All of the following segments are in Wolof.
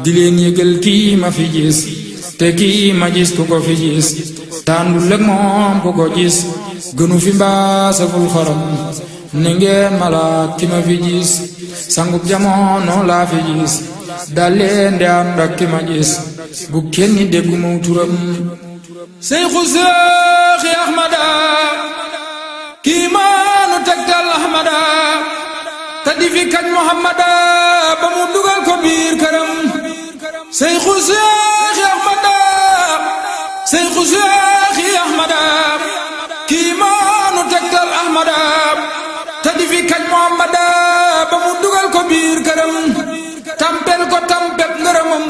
di leen yëgal kii ma fi gis te kii ma gis ku ko fi gis tàndul ak moom ku ko gis gënu fi mbaa saful xorom ne ngeen malaat ki ma fi gis sangub jamono laa fi gis dal leen de ànd ak ki ma gis bu kenn déggu mu turam Seyxu Seexi Ahmada kii maanu tegtal Ahmada te di fi kañ Muhammada ba mu dugal ko biir këram Seyxu Seexi Ahmada Seyxu Seexi Ahmada kii maanu tegtal Ahmada te di fi kañ Muhammada ba mu dugal ko biir këram tampel ko tampep ngërëmam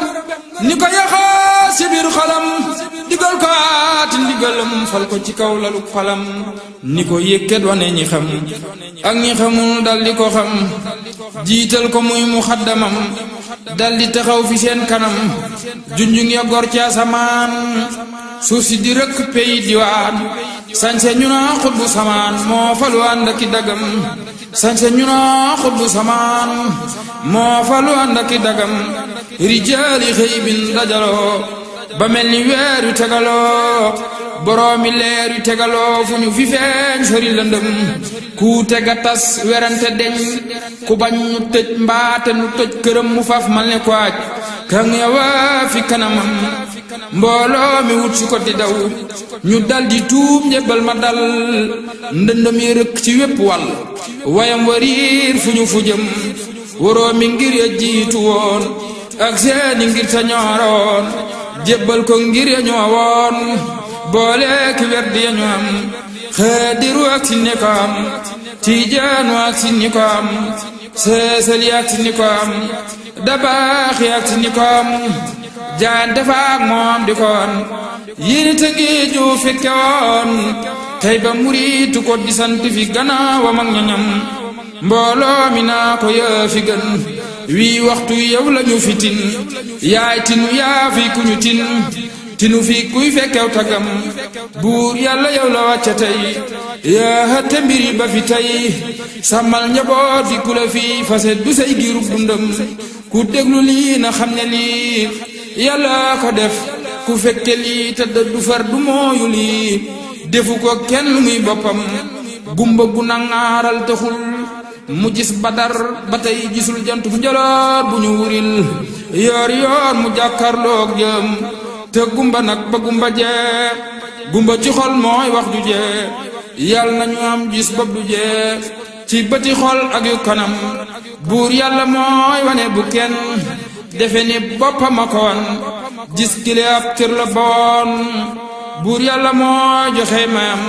ni ko yaxaa si biir xolam digal ko aati ndigalam fal ko ci kaw lalu xolam ni ko yëkkat wane ñi xam ak ñi xamul dal di ko xam jiital ko muy muxaddamam dal di taxaw fi seen kanam junjung ya gor ci asamaan suuf si di rëkk pey diwaan sañse ñu naa xutbu samaan moo falu ànd aki dagam sañse ñu naa xutbu samaan moo falu ànd aki dagam rijaali xëy bin dajaloo ba mel ni weer yu tegaloo boroomi leer yu tegaloo fu ñu fi feeñ sori lëndëm ku tega tas werante deñ ku bañ ñu tëj mbaate nu tëj këram mu faf mal ne ko aj kan yawa fi kanamam mbooloo mi wut si ko di daw ñu dal di tuub njëbbal ma dal ndëndëm yi rëkk ci wépp wàll wayam wariir fu ñu fu jëm waroo mi ngir ya jiitu woon ak seeni ngir ta ñooroon jébbal ko ngir ya ñoo woon boole ki werd ya ñu am xaadiru ak si ni ko am tiijaanu ak si ni ko am seesali ak si ni ko am dabaaxi ak si ni ko am jaan defaak moom di koon yéeni te ngi ju fekke woon tey ba muriitu ko di sant fi gannaawam ak ñoñam mbooloo mi naa ko yaa fi gën wii waxtu yow lañu fi tin yaay tinu yaa fi ku ñu tin tinu fi kuy fekkew tagam buur yàlla yow la wàcca tey yaa hatte mbiri ba fi tey sàmmal njaboot fi ku la fi fase du say giirub dundam ku déglu lii na xam ne lii yàlla ko def ku fekke lii te du far du mooyu lii defu ko kenn muy boppam gumba gu nangaaral taxul mu gis badar ba tey gisul jant bu njoloor bu ñu wuril yoor yoor mu jàkkarloog jëm te gumba nag ba gumba jee gumba ci xol mooy wax ju jee yàlla nañu am gis bopp du jee ci bëti xol ak yu kanam buur yàlla mooy wane bu kenn defe ni boppam a ko wan gis kile ab cër la boon buur yàlla mooy joxe mayam